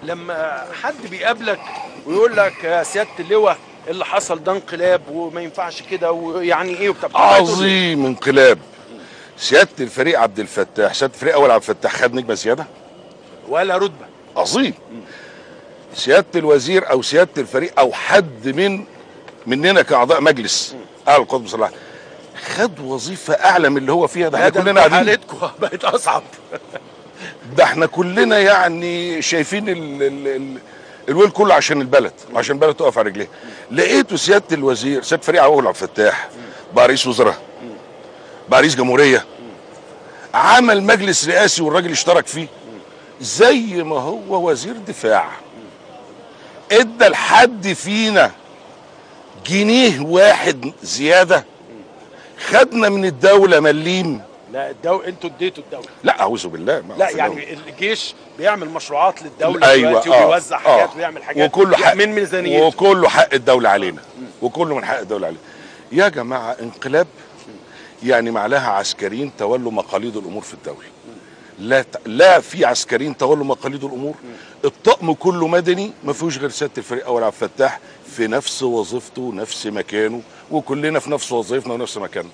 لما حد بيقابلك ويقول لك يا سيادة اللواء اللي حصل ده انقلاب وما ينفعش كده ويعني ايه وبتاع، عظيم انقلاب. سيادة الفريق عبد الفتاح، سيادة الفريق اول عبد الفتاح خد نجمه زيادة ولا رتبه؟ عظيم. سيادة الوزير او سيادة الفريق او حد مننا كاعضاء مجلس اعلى القوات المسلحة خد وظيفة اعلى من اللي هو فيها. ده احنا كلنا قاعدين حالتكم بقت اصعب. ده احنا كلنا يعني شايفين الويل كله عشان البلد، وعشان البلد تقف على رجليها. لقيته سيادة الوزير، سيادة فريق عوض عبد الفتاح، بقى رئيس وزراء، بقى رئيس جمهورية، عمل مجلس رئاسي والراجل اشترك فيه زي ما هو وزير دفاع. ادى لحد فينا جنيه واحد زيادة؟ خدنا من الدولة مليم؟ لا الدولة، انتوا اديتوا الدولة. لا اعوذ بالله. لا يعني الجيش بيعمل مشروعات للدولة. أيوة دلوقتي وبيوزع حاجات ويعمل حاجات وكله حق من ميزانيته، وكله حق الدولة علينا، وكله من حق الدولة علينا. يا جماعة انقلاب يعني معناها عسكريين تولوا مقاليد الامور في الدولة. لا في عسكريين تولوا مقاليد الامور، الطقم كله مدني ما فيهوش غير سيادة الفريق اول عبد الفتاح في نفس وظيفته ونفس مكانه، وكلنا في نفس وظيفتنا ونفس مكاننا.